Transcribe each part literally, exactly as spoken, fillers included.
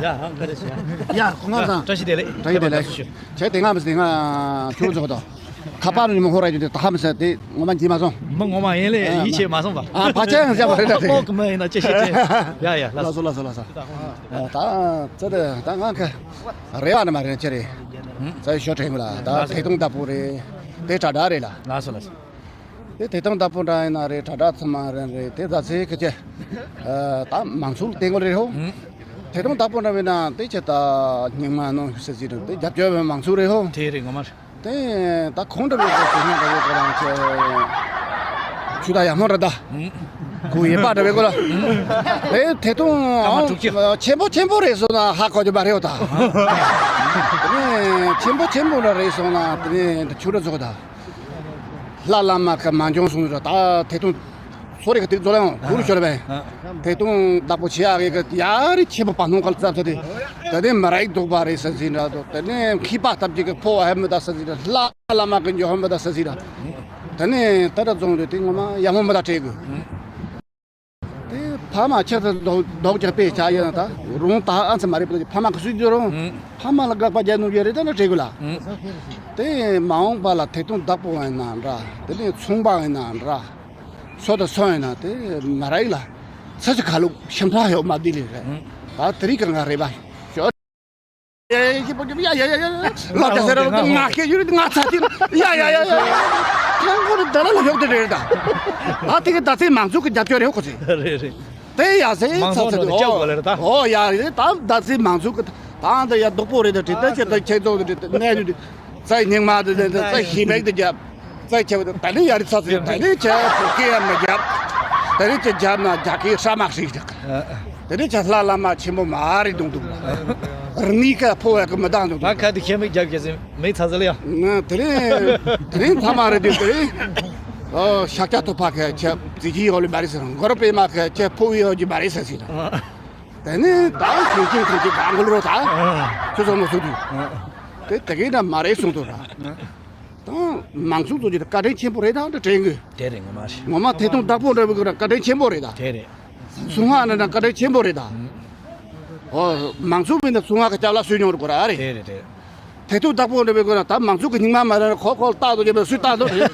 ཡ་ཧང་ག་རེ་ཞུ། ཡ་ཁོང་ཚང་བཀྲ་ཤིས་བདེ་ལེགས། བཀྲ་ཤིས་བདེ་ལེགས། ཁྱེད་དེ་སྔ་མི་སྲིད་སྔ་ཁྱོད་ཚོ་ག་དོ། ཁ་པར་ནས་མི་ཧོ་ར་ཡོད་དེ་ད་ཧ་མི་སྲིད་དེ་ངོ་མ་འགྱིས་མ་སོང་། མི་ངོ་མ་ཡིན་ལེ་ཡིད་ཆེས་མ་སོང་པ། ཨ་ཕ་ཆེན་ཟེར་བ་རེད་ད་དེ། ཨོ་གི་མི་ཡིན་ན་ཅི་ཤེས་ཅེ། ཡ་ཡ་ལ་ལགས་སོ་ལགས་སོ་ལགས་སོ། ད་ཚེ་དེ་ད་ང་ཁ་རེ་བ་ནི་མ་རེད་ཅེ་རེད། ཚེ་ཞོ་དྲན་གི་ལ་ད་ཐད་གཏོང་བདག་པོ་རེད། དེ་དྲ་གྲགས་རེད་ལ། ལགས་སོ་ལགས་སོ། དེ་ཐད་གཏོང་བདག་པོ་འདྲ་ཡིན་ན་རེད། དྲ་གྲགས་ཚང་མ་རེད་རེད། དེ་ཟ་ཚེ་ཁ་ཅེ། ད་མང་ཚོགས་ལ་བརྟེན་དགོས་རེད་ཧོ། ཐད་གཏོང་བདག་པོ་འདྲ་བས་ན་དེ་ཅེ་ད་སྙིང་མ་ནོ་ཟེར་ཟེར་རེད། དེ་རྒྱབ་སྐྱོར་བའི་མང་ཚོགས་རེད་ཧོ། དེ་རེད་ངོ་མ་རེད། དེ་ད་ཁོང་འདྲ་བའི་གོ་དེ་སྔ་འདྲ་བའི་གོ་རང་ཆེ། ཆུ་ད་ཡག་མོ་རེད་ད། གུ་ཡེ་པ་འདྲ་བའི་གོ་ལ། དེ་ཐད་གཏོང་ཆེན་པོ་ཆེན་པོ་རེད་སོང་ན་ཧ་གོ་རྒྱུ་མ་རེད་ད། དེ་ནས་ཆེན་པོ་ཆེན་པོ་འདྲ་རེད་སོང་ན་དེ་ནས་ཆུ་འདྲ་ཚོགས་ད། ལྷ་བླ་མ་ཁ་མ་འཇོང་སོང་ར་ད་ཐད་གཏོང་། སོ་རེ་ག་དེ་ཚོ་ལ་ཡང་གུ་རུ་ཤོར་བས། ཐད་གཏོང་བདག་པོ་བྱེད་ཡག་གི་ཡ་རི་ཆེ་པོ་བ་སྣོན་གལ་ཚབ་ཚ་དེ། ད་ནི་མ་རིག་དོག་པ་རེད་ས་ཟིན་ར་དོ། ད་ནི་མཁས་པ་ཐབས་ཅིག་གི་ཕོ་བ་ཧེ་མི་ད་ས་ཟིན་ར། ལྷ་བླ་མ་གི་འཇོ་ཧེ་མི་ད་ས་ཟིན་ར། ད་ནི་ད་ར་རྫོང་རེད་དེ་ངོ་མ་ཡ་མོ་མི་ད་སྤྲད་དགོས། དེ་ཕ་མ་ཆེ་ཚ་རྡོག་རྡོག་རྒྱག་པའི་ཆ་ཡོད་ན་ད་རུང་ད་ཨ་ཚ་མ་རེད་པ། ཕ་མ་གི་སུས་བརྗོད་རུང་། ཕ་མ་ལ་དགག་པ་རྒྱག་ནོ་ཡོད་རེད། ད་ན་སྤྲད་དགོས་ལ། དེ་མ་འོངས་པ་ལ་ཐད་གཏོང་བདག་པོ་ཡིན་ན་འདྲ། དེ་ནས་ཚོང་པ་ཡིན་ན་འདྲ། སོ་དང་སོ་ཡིན་ན་དེ་མ་ར་ཡིག་ལ་ཚ་ཚ་ཁ་ལུག་ཤམ་ཕྲག་ཡོད་མ་དེ་ལས་རེད། ད་དེ་རིགས་ཀྱི་ང་རེད་པ། ཞོ། ཡ་ཡ་ཡ་ཡ་ཡ་ཡ། ལོ་ད་ཟེར་ར་ང་ཁེ་ཡུལ་ང་ཚ་དེ་ཡ་ཡ་ཡ་ཡ། ཐང་གོ་ནི་ད་ལ་ལ་ཡོག་དེ་རེད་ད། ད་དེ་གི་ད་ཚེ་མང་ཚོགས་ཀྱི་རྒྱབ་སྐྱོར་རེད་ཁོ་ཚེ། རེད་རེད། དེ་ཡ་ཟེ་མང་ཚོགས་ཚ་ཚ་དེ་ནང་དུ་སྐྱབས་དགོས་ལེ་རེད་ད། ཨོ་ཡ་རེད། ད་ད་ཚེ་མང་ཚོགས་ཀྱི་ད་འདི་ཡ་སྡུག་པོ་རེད་ད། དེ་ད་ཁྱེད་ད་ཁྱེད་ཚོ་དེ་གནས་དུ་ཚ་སྙིང་མ་དེ་དེ་ཚ་ཞི་མེག་དེ་རྒྱབ། ཚ་ཁྱེད་ད་ལེ་ཡ་རི་ཚ་ཚ་ད་ལེ་ཁྱེད་ཕོ་སྐད་ཡ་མ་རྒྱབ། ད་ལེ་ཁྱེད་རྒྱབ་ན་རྒྱ་སྐད་ཧྲ་མ་ཧྲིག་རྒྱག། དེ་ནས་ཆ་ལྷ་བླ་མ་ཆེན་པོ་མ་རེད་འདུག་འདུག་ལ། རི་ནི་ཁ་ཕོ་བ་གི་མི་དང་འདུག་ད་འདུག་ཁ་དེ་ཁྱེད་མིག་རྒྱབ་ཀྱི་ཟིན་མིག་ཚ་ཚ་ལ་ཡ། ང་དེ་རིང་དེ་རིང་ཕ་མ་རེད་འདུག་དེ་རིང་། ཨོ་ཤཱཀྱ་ཐུབ་པ་ཁ་ཆ་ཙི་ཅི་ཡོ་ལི་མ་རེད་ཟེར། གོ་ར་པེ་མ་ཁ་ཆ་ཕོ་བི་ཡོ་ཇི་མ་རེད་ཟེར་ཟེར། དེ་ནས་ད་ཁྱེད་ཁྱེད་ཁྱེད་ཁྱེད་གང་གོ་ལོ་ད། ཁྱོད་ཚོ་མ་སུ་དུས། དེ་དེ་གིན་ད་མ་རེད་གསུངས་ཐུབ་ར། དང་མང་ཚོགས་ཚོ་ཅིག་བཀའ་དྲིན་ཆེན་པོ་རེད་ད་འདྲ་དྲན་གི། དེ་རེད་ངོ་མ་རེད། ངོ་མ་ཐད་གཏོང་བདག་པོ་འདྲ་བོ་གི་ར་བཀའ་དྲིན་ཆེན་པོ་རེད་ད། དེ་རེད། སུ་ཧ་ན་ན་བཀའ་དྲིན་ཆེན་པོ་རེད་ད། ཨོ་མང་ཚོགས་མིན་ན་སུ་ཧ་གི་སྐྱབས་ལ་སུས་མྱོང་རུ་གོ་ར་ཨ་རེད། དེ་རེད་དེ་རེད། ཐད་གཏོང་བདག་པོ་འདྲ་བོ་གི་ར་ད་མང་ཚོགས་ཀྱི་སྙིང་མ་མ་ར་ཁོ་ཁོ་ལ་ལྟ་དོ་ཅེ་བ་སུས་ལྟ་དོ་རེད།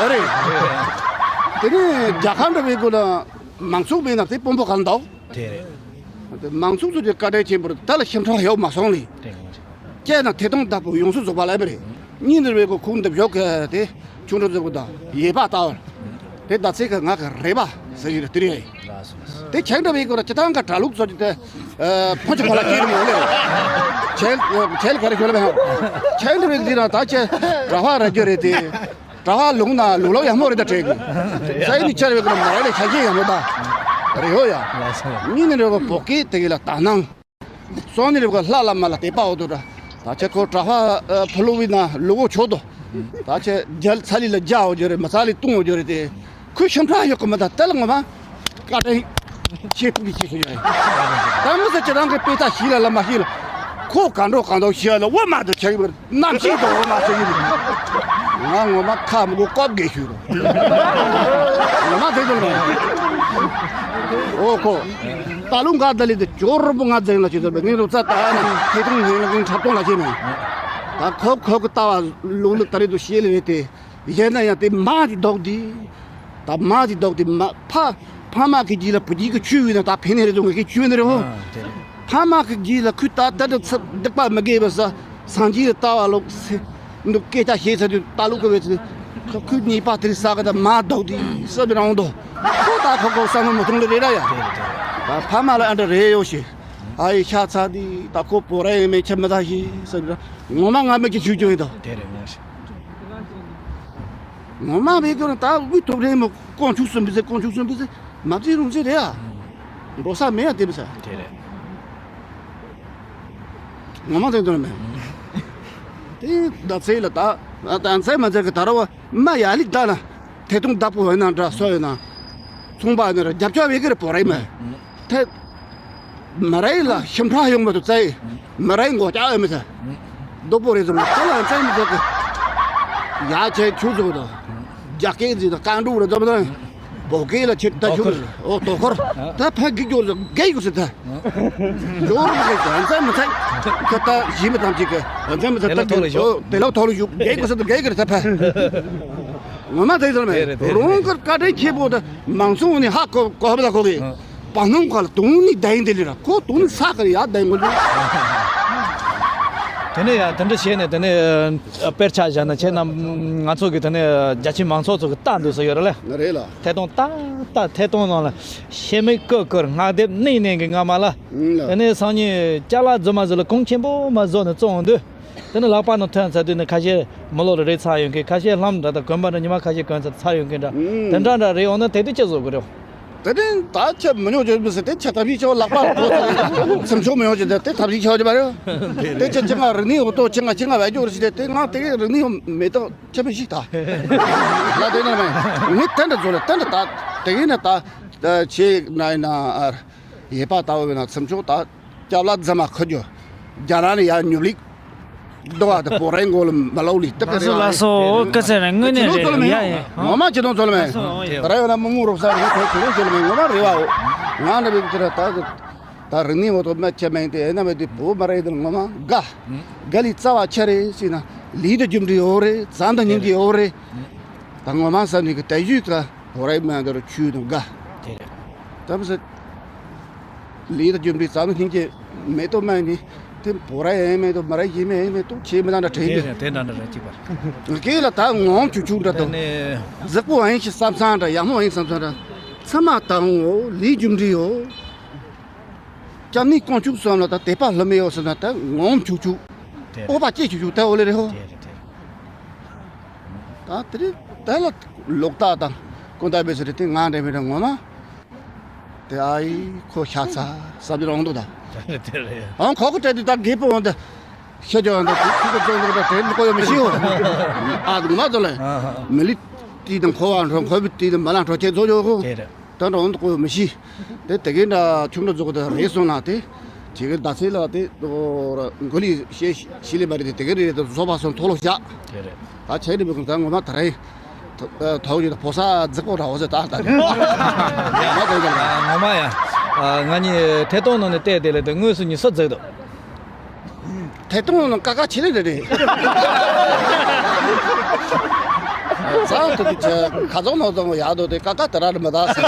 ཨ་རེད། དེ་ནས་རྒྱལ་ཁབ་འདྲ་བོ་གི་ན་མང་ཚོགས་མིན་ན་དེ་དཔོན་པོ་གང་འདུག་དེ་རེད། མང་ཚོགས་ཚོ་གི་བཀའ་དྲིན་ཆེན་པོ་རེད། ད་ལ་ཞིབ་ཕྲ་ཡོད་མ་སོང་ལི། དེ་ངོ་མ་རེད། ཀྱེ་ན་ཐད་གཏོང་བདག་པོ་ཡོངས་སུ་རྫོགས་པ་ལ་ཨེ་མ་རེད། གཉིས་འདིར་བའི་གོ་ཁུངས་འདེབས་ཞོག་གི་དེ་ཆུང་འགྲོ་རྫོགས་པོ་དང་ཡེ་པ་ལྟ་བར། དེ་ད་ཚེ་གི་ང་གི་རེ་བ་ཟེར་ཡོད་དེ་རེད། དེ་ཁྱེད་འདྲ་བའི་གོ་ལ་སྤྱི་བཏང་གི་གྲྭ་ལུགས་ཚོ་གི་དེ་ཕོན་ཆེ་ཕ་ལ་སྐྱེས་མོ་ལེ། ཁྱེད་ཁྱེད་ག་རེ་ཞོལ་བའི་ཧང་། ཁྱེད་འདྲ་བའི་འདི་ན་ད་ཁྱེད་གྲྭ་བ་ར་རྒྱུ་རེད་དེ། གྲྭ་བ་ལུང་ན་ལུག་ལོ་ཡག་མོ་རེད་ད་དྲན་གི། ས་ཡི་ནི་ཆར་བའི་གོ་ལ་མ་རེད་ལ་ཤ་ཞེ་ཡག་མོ་ད། རེ་ཡོ་ཡ། གཉིས་ནི་རེ་བ་བོ་ཀེ་དེ་གི་ལ་ད་ནང་། སོང་ནི་རེ་བ་ལྷ་བླ་མ་ལ་དད་པ་འོ་དོ་ར། ད་ཆ་ཁོ་གྲྭ་པ་ཕ་ལུ་བི་ན་ལུ་གོ་ཆོ་དོ། ད་ཆ་རྒྱལ་ཚ་ལི་ལ་རྒྱ་འོ་རྒྱུ་རེད། མ་ཚ་ལི་ཏུང་འོ་རྒྱུ་རེད་དེ། ཁོས་ཤམ་ཕྲ་ཡོད་གི་མི་ད་དེ་ལ་ངོ་མ་བཀའ་དྲིན་ཆེ་ཐུགས་རྗེ་ཆེ་ཞུ་ཡ་ཡིན། ད་མི་ཚེ་ཁྱེད་རང་གི་དཔེ་ད་ཤི་ལ་ལ་མ་ཤི་ལ། ཁོ་ག་འགྲོ་གང་འདུག་ཤི་ལ་འོ་མ་དུ་ཆ་གི་མི་རྣམ་ཤེས་དང་འོ་མ་ཆ་གི་མི། ང་ངོ་མ་ཁ་མི་གོ་ཀོབ་དགེ་ཞུ་རོ། ངོ་མ་དེ་ཚོ་ལ་མ་ཡིན། ཨོ་ཁོ། ད་ལུང་ག་ད་ལི་དེ་ཅོར་པོ་ང་འཛིན་ལ་ཆེ་ཚོར་བའི་ངའི་རུ་རྩ་ད་ན་ཁེ་ཏུང་ངའི་ལ་ངའི་འཁྲབ་སྟོང་ལ་ཆེ་མེད། ད་ཁོ་ཁོ་གི་ལྟ་བ་ལུང་ལུགས་ད་རེད་དུ་ཤེས་ལེ་རེད་དེ། གཞན་ན་ཡང་དེ་མ་དེ་ལྡོག་དེ། ད་མ་དེ་ལྡོག་དེ་མ་ཕ་ཕ་མ་གི་རྗེས་ལ་བུ་རྒྱུད་ཀྱི་ཆུ་བས་ན་ད་ཕན་ནི་རེད་དུ་ངེད་ཀྱི་ཆུ་བས་ནི་རེད་ཧོ། ཕ་མ་གི་རྗེས་ལ་ཁུ་ད་ད་ད་ཚ་སྡིག་པ་མི་དགེ་བ་ས་སངས་རྒྱས་ལ་ལྟ་བ་ལོག་སེ་འདུག་སྐད་ཆ་བཤད་ཚར་དུས་ད་ལུག་གི་བས་ཚེ་ཁུ་ཁུ་ཉེས་པ་དེ་རིགས་ས་ག་ད་མ་ལྡོག་དེ་ས་བའི་རང་དོ། ཁོ་ད་ཁོ་ཁོ་བསམ་བློ་མི་གཏོང་ལེ་རེད་ར་ཡ། ད་ཕ་མ་ལ་ཨ་འདྲ་རེད་ཡོ་ཞེ། ཨ་ཡི་ཤ་ཚ་དེ་ད་ཁོ་བོ་ར་ཡེ་མེ་ཆ་མི་ད་ཞེ་ས་འདྲ་ངོ་མ་ང་མེད་ཀྱི་ཆུ་ཆུ་ཡིན་དོ། དེ་རེད་ངོ་ཤེ། ངོ་མ་བས་ཀྱང་ད་དབུས་ཐོབ་རེད་མོ། དཀོན་མཆོག་གསུམ་པོ་ཟེར་དཀོན་མཆོག་གསུམ་པོ་ཟེར་མ་བརྩི་རུང་ཟེར་རེད་ཨ། འགྲོ་ས་མེད་ཡ་དེ་མི་ཟེར། དེ་རེད། ངོ་མ་དེ་འདྲ་མེད། དེ་ད་ཚེ་ལ་ད་ད་ཚེ་མ་ཚེ་གི་ད་ར་བ་མ་ཡ་ལི་ད་ན་ཐེ་ཐུང་བདག་པོ་ཡོད་ན་འདྲ་སོ་ཡོད་ན་ཚོང་པ་ཡོད་ན་ར་རྒྱབ་སྐྱོར་བས་ཀི་རེད་པོ་རེད་མེད། ཐེ། མ་རའི་ལ་ཤིམ་ཕྲ་ཡོང་མ་ཐུབ་ཙའི། མ་རའི་མགོ་ལྕགས་ཡོད་མི་ཚེ། རྡོ་པོ་རེ་ཟུང་ལ་ལ་ཙའི་མི་ཚེ་གི། ཡ་ཆེ་ཆུ་ཚོགས་དང་། རྒྱ་སྐད་ཟིག་དང་རྐང་དྲུག་རེ་འཛོམས་དང་། ཨོ་ཀེ་ལ་ཁྱེད་ད་ཞུ། ཨོ་དོ་ཁོར། ད་ཕ་གི་ཀྱོ་གེ་ཡོ་སི་ད། ཇོ་རུ་གེ་ཡོ་ཛན་མི་ཚ། ཁ་ད་ཞི་མི་ཐམ་ཅིག་གེ་ཛན་མི་ཚ། ད་དེ་ལོ་ཐོ་ལོ་ཞུ་གེ་ཡོ་སི་ད་གེ་གེ་ད་ཕ། ངོ་མ་དེ་ཟེར་མེད། རོང་ཀར་བཀའ་དྲིན་ཆེ་པོ་ད་མང་ཚོགས་ནི་ཧ་གོ་གོ་བ་ལ་གོ་གི། པ་སྣང་ཁ་ལ་དུང་ནི་ད་ཡིན་དེ་ལི་ར་ཁོ་དུང་ནི་ས་ཁར་ཡ་ད་ཡིན་གོ་ལི། དེ་ནས་ཡ་དེ་འདྲ་བྱས་ནས་དེ་ནས་དཔེར་ཆ་བཞག་ན་ཁྱེད་རྣམས་ང་ཚོ་གི་དེ་ནས་རྒྱ་ཆེའི་མང་ཚོགས་ཚོ་གི་ལྟ་འདོད་ས་ཡོད་རེད་ལ། རེད་ལ། ཐད་གཏོང་ཏག་ཏག་ཐད་གཏོང་ནང་ལ་ཤེལ་མིག་ཀུར་ཀུར་སྔགས་དེབ་གནས་གནས་ཀྱི་རྔ་མ་ལ། ཨང་ལ། དེ་ནས་སང་ཉིན་ཅ་ལག་རྫུན་མ་ཟིག་ལ་གོང་ཆེན་པོ་མ་བཟོ་ནས་བཙོང་འོང་དུས། དེ་ནས་ལག་པ་ནང་ཐོན་ཚར་དུས་ནས་ཁ་ཤས་མི་ལོ་ལ་རེད་ཚར་ཡོང་མཁན། ཁ་ཤས་ལྷམ་འདྲ་དང་གོན་པ་འདྲ་ཉི་མ་ཁ་ཤས་གོན་ཚར་ཚར་ཡོང་མཁན་འདྲ། ཨང་། དེ་འདྲ་འདྲ་རེད་འོང་ན་དེ་དུས་ཅི་བཟོ་དགོས་རེད། དེ་ནས་ད་ཁྱེད་མི་ཉོ་རྒྱུ་མི་ཟེར་དེ་ཁྱེད་ཐབས་ཤེས་ཆེ་བ་ལག་པ་ལ་གོ་ཚུགས་སེམས་ཆུང་མི་ཡོང་ཅི་དེ་དེ་ཐབས་ཤེས་ཆེ་བ་ཅི་བ་རེད། དེ་ཁྱེད་ཅི་ང་རིག་གནས་འོ་ཏོ་ཅི་ང་ཅི་ང་བས་རྒྱུ་རེད་ཟེར་དེ་དེ་ང་དེ་གའི་རིག་གནས་འོ་མེད་དོ། ཁྱེད་མི་ཤེས་ད། ལ་དེ་ནས་མེད་ངས་དེ་འདྲ་བཟོ་ལ་དེ་འདྲ་ད་དེ་གིན་ན་ད་ཆེ་ན་ཡིན་ན་ཡེ་པ་ད་བོ་ན་ཚིམ་ཆོག་ད་སྐྱབས་ལ་རྫ་མ་ཁུ་རྒྱུ་རྒྱ་ལ་ནི་ཡ་ཉུབ་ལིག་རྡོ་བ་དེ་བོ་རའི་མགོ་ལ་མ་ལོག་ལི་ཏི་ཀ་ལགས་སོ་ལགས་སོ། ཨོ་ཀ་ཚེ་རིང་དངོས་གནས་རེད་ཡ་ཡ། ངོ་མ་ཅི་དང་ཚོ་ལ་མེད། ད་ར་ཡོད་ན་མི་མོ་རོབ་ས་རེད་ཁོ་ཁྱོད་རང་ཚོ་ལ་མེད་ངོ་མ་རེད་བ། ང་འདྲ་བའི་དེ་ར་ད་ད་རིག་གནས་འོ་ཐོག་མ་ཁྱེད་མེད་དེ་ཨེ་ན་མེད་དེ་བོ་མ་རེད་དེ་ངོ་མ་དགའ། དགའ་ལི་རྩ་བ་ཆེ་རེད་ཟེར་ན་ལི་དུ་རྒྱུ་འབྲས་ཡོད་རེད་ཙམ་དུ་སྙིང་རྗེ་ཡོད་རེད། ད་ངོ་མ་བསམ་ནས་གི་དེ་ཞུས་ཀ་བོ་རའི་མ་འདི་རུ་ཆུ་དང་དགའ། དེ་རེད། ད་མི་ཟེར། ལས་དང་རྒྱུ་འབྲས་ཙམ་ལ་སྙིང་རྗེ་མེད་དོ་མ་ནི་དེ་བོ་ར་ཡེ་མེད་དོ་མ་ར་ཡེ་མེད་ཡེ་མེད་དོ་ཆེ་མི་དང་འདྲ་དྲན་གི། དེ་དེ་འདྲ་འདྲ་རེད་ཅིག་པར། གེ་ལ་ད་ངོམ་ཆུ་ཆུ་འདྲ་དོ། གཟིག་པོ་ཨ་ཡིན་ཞིག་བསམ་ཚང་འདྲ་ཡག་མོ་ཨ་ཡིན་བསམ་ཚང་འདྲ་ཚ་མ་དང་འོ་ལས་རྒྱུ་འབྲས་ཡོ། སྐྱབས་གནས་དཀོན་མཆོག་གསུམ་ལ་ད་དད་པ་ལྷོད་མེད་ཡོ་ཟེར་ན་ད་ངོམ་ཆུ་ཆུ། དེ་རེད། ཨོ་པ་ཅེ་ཆུ་ཆུ་ད་འོ་ལེ་རེད་ཧོ། དེ་རེད་དེ་རེད། ད་དེ་རིང་དེ་ལ་ལོག་ལྟ་དང་ཀུན་ད་བེ་སི་རེ་དེ་ང་འདྲ་མི་འདྲ་ངོ་མ། དེ་ཨ་ཡི་ཁོ་ཤ་ཚ་བསམ་རྒྱུ་རང་འདུག་ད། དེ་རེད། ཨང་ཁོ་ཁོ་དྲན་དུས་ད་རྒད་པོ་འོང་དེ་ཤ་རྒྱག་འོང་དེ་དེ་ཁོ་ཁོ་ཚོ་འདུག་ད་དྲན་ཁོ་ཡོད་མི་ཤེས་འོ། ཨ་ངོ་མ་ཚོ་ལ་མི་ལི་ཏི་དང་ཁོ་བ་འགྲོ་ཁོ་བི་ཏི་དང་མ་ལ་འགྲོ་ཁྱེད་ཚོ་ཡོད་ཁོ། དེ་རེད། ད་འགྲོ་འོང་དུ་ཁོ་ཡོད་མི་ཤེས། དེ་དེ་གའི་འདྲ་ཆུང་འདྲ་རྫོགས་དེ་རེད་སོང་ན་དེ། ཇི་གའི་ཟླ་ཚེས་ལ་དེ་མགོ་ལི་ཤེས་ཤི་ལི་མ་རེད་དེ་དེ་གའི་རེད་དེ་བཟོ་བ་སོང་མཐོ་ལོ་བཞག་དེ་རེད། ད་ཆའི་ནི་མི་ཁུང་ད་ངོ་མ་ད་རེད། ཐོག་ཡོད་ཕོ་ས་རྫི་པོ་འདྲ་བོ་ཟེར་ད་ད་རེད། ཡ་ང་དེ་ག་ངོ་མ་ཡ། ང་གཉིས་ཐད་གཏོང་ནང་ནས་བལྟས་དེ་ལས་དེ་དངོས་སུ་གཉིས་སུ་རྫིག་འདུག་ཐད་གཏོང་ནང་ཀ་ཁ་ཆེ་ལེ་རེད་རེད། ཚང་དུ་དུ་ཆ་ཁ་ཚོང་ནང་ཚོང་ཡག་འདུག་དེ་ཀ་ཁ་དེ་ར་རེད་མ་ད་ཟེར།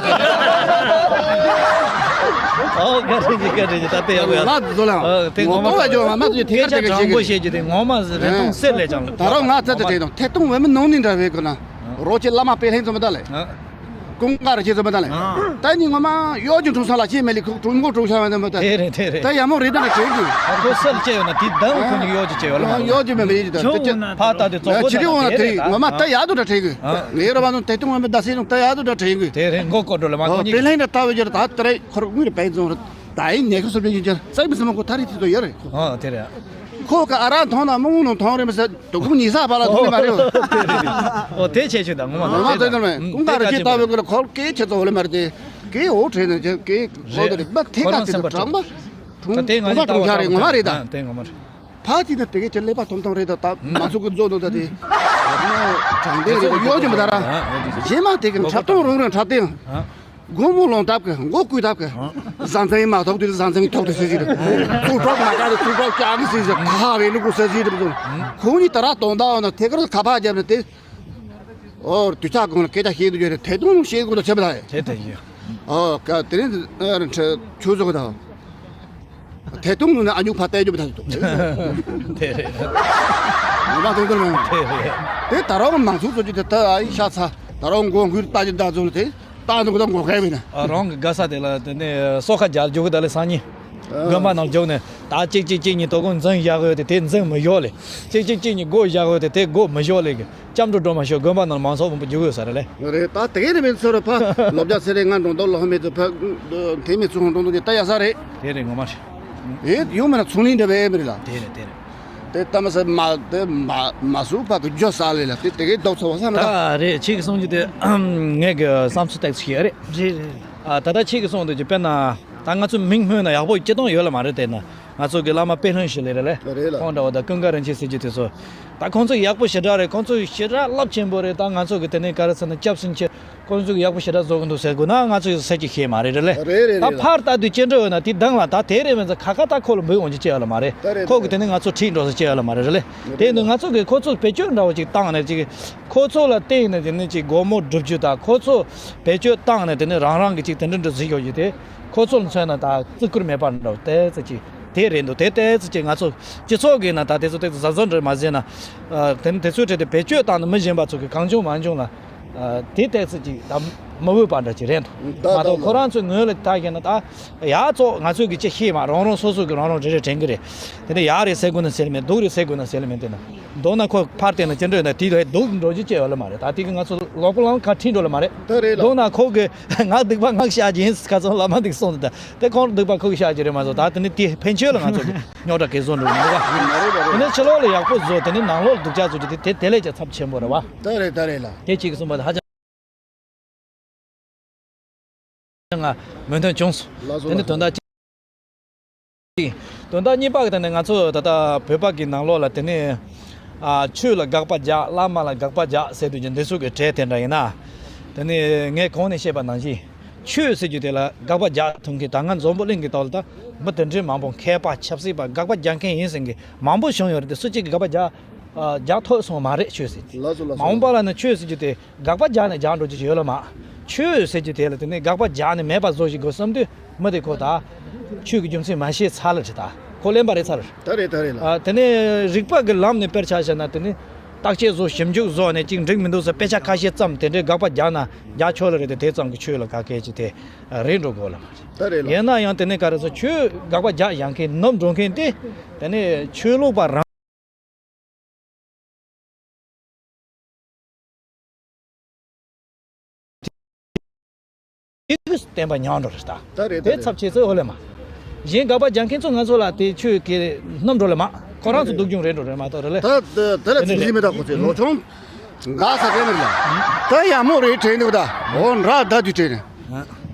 ཨོ་ག་རེ་ཉི་ག་རེ་ཉི་ད་དེ་ཡག་ཡ། ང་ཚོ་ལ་ཨོ་དེ་ངོ་ངོ་མ་མ་ཚོ་ཡོད་ང་ཚོ་ཡོད་ཐད་ཀར་དེ་ག་ཞིག་གི་ངོ་མ་ཟེར་རེ་ཐོང་སེ་ལེ་ཅང་ད་རོ་ང་ཚ་དེ་དྲན་དང་ཐད་གཏོང་བས་མི་ནང་ནས་འདྲ་བས་གོ་ན་རོ་ཆེ་བླ་མ་དཔེ་ལྷན་ཚོ་མི་ད་ལེ། ཀུན་དགའ་རེ་ཁྱེད་ཚོ་མི་ལྟ་ལེ། ཨ། ད་ནི་ངོ་མ་གཡོ་སྒྱུ་འཁྲུངས་ས་ལ་ཁྱེད་མེད་ལེ་ཁུག་གྲུང་མགོ་གྲུང་ཤ་བ་འདི་མི་ལྟ། དེ་རེད་དེ་རེད། ད་ཡ་མོ་རེ་ད་རེ་དྲན་གི། ཁོ་སེལ་བཅད་ཡོད་ན་དེ་ལྡང་ཁོ་གཉིས་གཡོ་སྒྱུ་བཅད་ཡོད་ལ་མ་གཡོ་སྒྱུ་མེད་མི་ཡིན་ད་དེ་ཁྱོད་ཆོ་ན་ཕ་ད་དེ་ཙོག་པོ་ད་ཅི་རེ་འོང་ན་དེ་རེད་ད་ངོ་མ་ད་ཡ་དུ་ད་དྲན་གི། ཨ། ངའི་རོ་བ་ནང་དེ་ཏུང་བ་མི་ད་སེ་ནང་ད་ཡ་དུ་ད་དྲན་གི། དེ་རེད་མགོ་སྐོར་འགྲོ་ལ་མ་ཁོ་གཉིས་དེ་ལྷན་ད་ལྟ་བའི་རྒྱུ་ད་ད་རེ་ཁོར་དངུལ་རེ་པའི་རྫོང་རེད་ད་ཡིན་ཉེ་ཁ་སོ་བའི་རྒྱུ་རྩ་མི་སེ་མ་ཁོ་ད་རེ་དེ་ཚོ་ཡོད་རེད་ཁོ། ཨ་དེ་རེད། ཁོ་ག་ཨ་ར་མཐོང་ན་མང་མང་མཐོང་རེད་མི་སེ། དོ་ཁུངས་ཉིས་ས་བར་ལ་ཐུག་ནི་མ་རེད། ཨོ་དེ་བྱས་ཆོད་ད་ངོ་མ་ངོ་མ་དེ་ལྟར་མེད་ཀུན་དགའ་རེ་ཅིག་ལྟ་བུའི་སྐོར་ལ་ཁོ་སྐད་ཆེ་ཚོ་ལ་མ་རེད་དེ་སྐད་འོ་བྲེལ་ནས་ཀྱི་སྐད་ཁོ་དེ་རེད་མ་ཐེ་ཁ་དེ་དྲང་པ་དྲུང་ད་དེ་ང་ཁོ་ཚོ་ལྟ་བ་ཁྲུང་ཤ་རེད་ངོ་མ་རེད་ད། དེ་ངོ་མ་རེད། ཕ་དེ་ནི་དེ་གའི་ཅི་ཀླད་པ་ཐོམ་ཐོམ་རེད་ད་ད་མ་ཚུགས་ཀྱི་མཛོ་ནོ་ད་དེ་དྲང་བདེན་རེད་ད་གཡོ་ཅི་མི་ད་ར་རྗེས་མ་དེ་གི་འཁྲབ་སྟོང་རུང་རུང་འཁྲབ་སྟེ། སྒོ་མོ་ལོང་ཐབས་ཀྱི་མགོ་བསྐུས་ཐབས་ཀྱི་བཟང་ཚང་མ་ཐོག་དུས་བཟང་ཚང་ཐོག་ཏུ་ཟེར་གྱི་རེད། ཚུར་གྲོགས་མ་བྱ་རེད་ཚུར་གྲོགས་བྱ་གི་ཟེར་ཟེར་ཁ་བའི་ལུག་གུ་ཟེར་གྱི་རེད་ཟེར། ཁོང་གཉིས་ད་ར་དོན་དག་ཡོད་ན་ཐད་ཀར་ཁ་པར་བརྒྱབ་ནས་དེ། ཨོ་དུས་ཆ་གང་ལ་སྐད་ཆ་བཤད་དུ་ཡོད་རེད་དེ་དུང་བཤད་དགོས་ལ་བྱེད་པ་ད་ཡ། དེ་དེ་ཡོད། ཨོ་ཀ་དེ་རིང་ཆུ་བཟོ་གི་ད། དེ་དུང་ནས་ཨ་ཉུག་ཕ་བལྟས་རྒྱུ་མ་ཐག་ཏུ། དེ་རེད། ངོ་མ་དོན་དོན་མེད། དེ་རེད། དེ་ད་རུང་མང་ཚོགས་ཚོ་ཅི་དེ་ད་ཨ་ཡི་ཤ་ཚ་ད་རུང་མགོ་འགུལ་ལྟ་ཅི་ད་ཚོ་དེ་ད་འདུག་ད་མགོ་ཁ་བས་ན། ཨ་རང་གི་དགའ་ས་དེ་ལ་དེ་ནས་སོ་ཁ་རྒྱལ་རྒྱུག་གི་ད་ལས་སང་ཉིན། དགོན་པ་ནང་རྒྱུག་ནས་ད་གཅིག་གཅིག་གཅིག་གཉིས་དོ་དགོང་འཛིང་བཞག་ཡོད་དེ་དེ་འཛིང་མི་ཡོད་ལེ། གཅིག་གཅིག་གཅིག་གཉིས་སྒོ་བཞག་ཡོད་དེ་དེ་སྒོ་མི་ཞོག་ལེ་གི། སྐྱབས་འགྲོ་སྒྲོལ་མ་ཞོག་དགོན་པ་ནང་མང་ཚོགས་མང་པོ་རྒྱུག་ཡོད་ས་རེད་ལེ། རེད་ད་དེ་གའི་རེ་མིན་ཚོ་རུ་ཕ་ལོ་བརྒྱ་ཚེ་རེ་ང་འགྲོ་འདོགས་ལོ་ཧ་མེད་ཚོ་ཕ་དེ་མི་ཚོ་ཧོང་འགྲོ་འདོགས་ཀྱི་ལྟ་ཡ་ས་རེད། དེ་རེད་ངོ་མ་རེད། ཨེ་ཡོང་མ་ན་ཚུང་ལིང་འདྲ་བའི་མི་རེད་ལ། དེ་རེད་དེ་རེད། དེ་ལྟ་མ་ཟེར་མ་དེ་མ་མ་སུ་ཕ་གི་ཇོ་ས་ལེ་ལ་དེ་དེ་གའི་རྡོག་ཚོ་བ་ས་མ་ད། ད་རེད་ཁྱེད་ཀྱི་གསུང་རྒྱུ་དེ་ངས་གི་བསམ་ཚུལ་ཏེག་ཚུལ་ཞིག་རེད། རེད་རེད་རེད། ཨ་ད་ལྟ་ཁྱེད་ཀྱི་གསུང་དུ་ཅི་དཔེར་ན་ད་ང་ཚོ་མིང་སྨོས་ན་ཡག་པོ་སྤྱི་སྟངས་ཡོད་ལ་མ་རེད་དེ་ན། ང་ཚོ་གི་བླ་མ་དཔེ་ལྷུན་ཞིག་ལས་རེད་ལེ། རེད་ལ། ཁོང་འདྲ་བ་དང་ཀུན་དགའ་རིན་ཆེན་ཟེར་རྒྱུ་དེ་ཚོ། ད་ཁོང་ཚོ་ཡག་པོ་ཞེ་དྲག་རེད། ཁོང་ཚོ་ཞེ་དྲག་རླབས་ཆེན་པོ་རེད། ད་ང་ཚོ་གི་དེ་ནས་ག་རེ་ཟེར་ན་སྐྱབས་སུ་མཆི། ཁོང་ཚོ་གི་ཡག་པོ་ཞེ་དྲག་བཟོ་གི་འདུག་ཟེར་དགོས་ན་ང་ཚོ་ཡོད་ས་ཅིག་ཤེས་མ་རེད་རེད་ལེ། རེད་རེད། ད་རེད་ལ། ཕར་ལྟ་དུས་ཅི་འདྲ་ཡོད་ན་དེ་སྡང་ལ་ད་དེ་རེད་མིན་ཙང་ཁ་ཁ་ད་ཁོ་ལ་འབུད་འོང་རྒྱུ་ཅི་ཡོད་ལ་མ་རེད། ད་རེད། ཁོ་གི་ད་རེད། དེ་ནས་ང་ཚོ་ཁྲིད་འགྲོ་ས་ཅི་ཡོད་ལ་མ་རེད་རེད་ལེ། རེད་དེ་ལ། ནི་ང་ཚོ་གི་ཁོ་ཚོ་བེད་སྤྱོད་འདྲ་བོ་ཅིག་བཏང་ནས་ཅིག་ཁོ་ཚོ་ལ་བརྟེན་ནས་དེ་ནས་ཅིག་སྒོ་མོ་སྒྲུབ་རྒྱུ་དང་ཁོ་ཚོ་བེད་སྤྱོད་བཏང་ནས་དེ་ནས་རང་རང་གི་ཅིག་དེ་འདྲ་འདྲ་ཟིག་ཡོད་རྒྱུ་དེ། ཁོ་ཚོ་ལ་མཚོན་ན་ད་བརྩི་བཀུར་མེད་པ་འདྲ་བོ་དེ་ཙི་ཅིག་དེ་རེད་འདུག་དེ་ཏོག་ཙམ་ཅིག་ང་ཚོ་སྤྱི་ཚོགས་ཀྱི་ནང་ད་དེ་ཚོ་ཏོག་ཙམ་གཟབ་གཟབ་འདྲ་མ་བྱས་ན། ཨ། དེ་ནི་དེ་ཚོའི་གྲས་དེ་བེད་སྤྱོད་བཏང་ནས་མི་གཞན་པ་ཚོ་གི་གང་བྱུང་མང་བྱུང་ལ། ཨ། དེ་ཏོག་ཙམ་ཅིག་ད་མི་འོས་པ་འདྲ་ཅིག་རེད་འདུག་ད་མ་གཏོགས་ད་ཁོ་རང་ཚོའི་ངོས་ལ་ད་བཤད་ན་ད་ཡག་ཚོགས་ང་ཚོས་གི་ཅི་ཤེས་མ་རང་རང་སོ་སོ་གི་རང་རང་རེ་རེ་དྲན་གི་རེད། དེ་ནས་ཡག་རེད་ཟེར་དགོས་ན་ཟེར་ལེ་མེད། སྡུག་རེད་ཟེར་དགོས་ན་ཟེར་ལེ་མེད། དེ་ན་མདོར་ན་ཁོ་ཕར་བལྟས་ན་ཅི་འདྲ་ཡོད་ན་དེ་ལ་སྡུག་འགྲོ་རྒྱུ་ཅི་ཡོད་ལ་མ་རེད། ད་དེ་གི་ང་ཚོ་ལོག་པ་ལང་ཁ་ཁྲིད་འགྲོ་ལ་མ་རེད། ད་རེད་ལ། མདོར་ན་ཁོ་གི་ང་སྡིག་པ་ང་བཤགས་ཀྱི་ཡིན་ཁ་ཚོན་བླ་མ་འདུག་གསུངས་འདུག་ད་དེ་ཁོང་སྡིག་པ་ཁོ་གི་བཤགས་ཀྱི་རེད་མ་གཏོགས་ད་དེ་ནི་དེ་ཕན་ཆོད་ལ་ང་ཚོ་གི་རྙོག་དྲ་གས་བཟོ་འགྲོ་གི་འདུག་ག་དེ་ནས་ཕྱི་ལོགས་ལ་ཡག་པོ་བཟོ། དེ་ནས་ནང་ལོགས་ལ་སྡུག་ཅག་བཟོ་རྒྱུ་དེ་དེ་དེ་ལས་ཀྱང་ཚབས་ཆེན་པོ་རེད་བ། ད་རེད་ད་རེད་ལ། དེ་གཅིག་གསུངས་པ་དང་ཧ་ཅང་ང་མོས་མཐུན་བྱུང་སོང་། ལགས་སོ། དེ་ནས་ལགས་སོ། དོན་དག་གཅིག་དོན་དག་གཉིས་པ་གི་དེ་ནས་ང་ཚོ་ད་ལྟ་བོད་པ་གི་ནང་ལོགས་ལ་དེ་ནས། ཨ། ཆོས་ལ་དགག་པ་རྒྱག་བླ་མ་ལ་དགག་པ་རྒྱག་ཟེར་དུས་ཀྱི་འདི་ཚོ་གི་གྲས་དེ་འདྲ་ཡིན་ན། དེ་ནས་ངས་གོང་ནས་བཤད་པ་ནང་བཞིན། ཆོས་ཟེར་རྒྱུ་དེ་ལ་དགག་པ་རྒྱག་ཐུབ་མཁན་ད་ང་འཛམ་བུ་གླིང་གི་ཐོག་ལ་ད་མི་དེ་འདྲའི་མང་པོ་མཁས་པ་ཆབ་སྲིད་པ་དགག་པ་རྒྱག་མཁན་ཡིན་ཟེར་མཁན་མང་པོ་བྱུང་ཡོད་རེད་དེ་སུ་གཅིག་གིས་དགག་པ་རྒྱག་ཨ། རྒྱག་ཐུབ་སོང་མ་རེད་ཆོས་ཟེར་དེ། ལགས་སོ་ལགས་སོ། མ་འོངས་པ་ལ་ནི་ཆོས་ཟེར་རྒྱུ་དེ་དགག་པ་རྒྱག་ནས་རྒྱག་འགྲོ་རྒྱུ་ཞིག་ཡོད་ལ་མ། ཆོས་ཟེར་རྒྱུ་དེ་ལ་དེ་ནས་དགག་པ་རྒྱག་ནས་མེད་པ་བཟོ་ཞིག་དགོས་བསམ་དུས་མི་དེ་ཁོ་ད་ཆོས་ཀྱི་རྒྱུ་མཚན་མ་ཤེས་ཚར་ལ་ཁྲི་ད་ཁོ་གླེན་པ་རེད་ཚར། ད་རེད་ད་རེད་ལ། ཨ། དེ་ནས་རིག་པ་གི་ལམ་ནས་དཔེར་ཆ་བཞག་ན་དེ་ནས་བརྟག་དཔྱད་བཟོ་ཞིབ་འཇུག་བཟོ་ནས་གཅིག་འགྲིག་མི་འདུག་ཟེར་དཔེ་ཆ་ཁ་ཤས་ཙམ་དེ་འདྲའི་དགག་པ་རྒྱག་ན་རྒྱག་ཆོག་ལ་རེད་དེ་དེ་ཙམ་གྱི་ཆོས་ལ་ག་གལ་ཆེ་དེ་རེད་འགྲོ་དགོས་ལ་མ་རེད། ད་རེད་ལ། ཡིན་ན་ཡང་དེ་ནས་ག་རེ་ཟེར་ཆོས་དགག་པ་རྒྱག་ཡང་མཁན་ནོར་འགྲོ་མཁན་དེ་དེ་ནས་ཆོས་ལུགས་པ་རང་དེ་གི་བསྟན་པ་ཉམས་འགྲོ་རེད་ད། ད་རེད་ད་དེ་རེད། ཚབས་ཆེ་ཚོད་འོ་ལེ་མ། གཞན་དགག་པ་རྒྱག་མཁན་ཚོ་ང་ཚོ་ལ་དེ་ཆོས་ཀྱི་རྣམ་འགྲོ་ལེ་མ། ཁོ་རང་ཚོ་སྡུག་གྱོང་རེད་འགྲོ་རེད་མ་གཏོགས་རེད་ལེ། ད་ད་ད་ལ་དེ་འདྲ་ཚིག་མི་དག་ཁོ་ཚོས་ལོ་ཆུང་། འགག་ས་དེ་མི་ལ། ད་ཡག་མོ་རེད་དྲན་འདུག་ད། འོ་འདྲ་ད་དུས་དྲན་ནས།